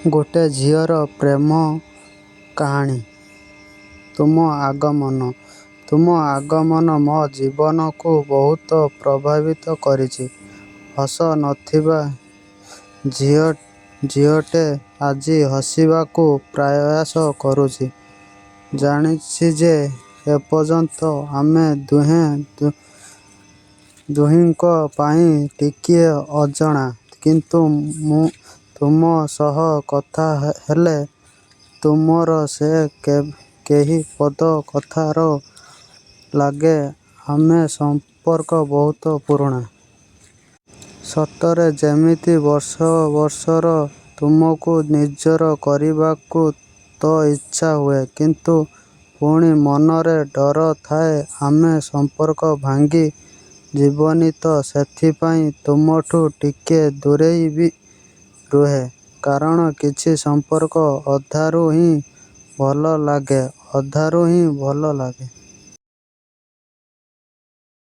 ଗୋଟେ ଝିଅର ପ୍ରେମ କାହାଣୀ। ତୁମ ଆଗମନ। ତୁମ ଆଗମନ ମୋ ଜୀବନକୁ ବହୁତ ପ୍ରଭାବିତ କରିଛି। ହସ ନଥିବା ଝିଅଟେ ଆଜି ହସିବାକୁ ପ୍ରୟାସ କରୁଛି। ଜାଣୁଛି ଯେ ଏପର୍ଯ୍ୟନ୍ତ ଆମେ ଦୁହେଁ ଦୁହିଁଙ୍କ ପାଇଁ ଟିକିଏ ଅଜଣା। କିନ୍ତୁ ତୁମ ସହ କଥା ହେଲେ, ତୁମର ସେ କେଇ ପଦ କଥାରୁ ଲାଗେ ଆମ ସମ୍ପର୍କ ବହୁତ ପୁରୁଣା। ସତରେ ଯେମିତି ବର୍ଷ ବର୍ଷର। ତୁମକୁ ନିଜର କରିବାକୁ ତ ଇଚ୍ଛା ହୁଏ, କିନ୍ତୁ ପୁଣି ମନରେ ଡର ଥାଏ ଆମ ସମ୍ପର୍କ ଭାଙ୍ଗି ଯିବନି ତ? ସେଥିପାଇଁ ତୁମଠୁ ଟିକେ ଦୂରେଇ ବି ରୁହେ। କାରଣ କିଛି ସମ୍ପର୍କ ଅଧାରୁ ହିଁ ଭଲ ଲାଗେ, ଅଧାରୁ ହିଁ ଭଲ ଲାଗେ।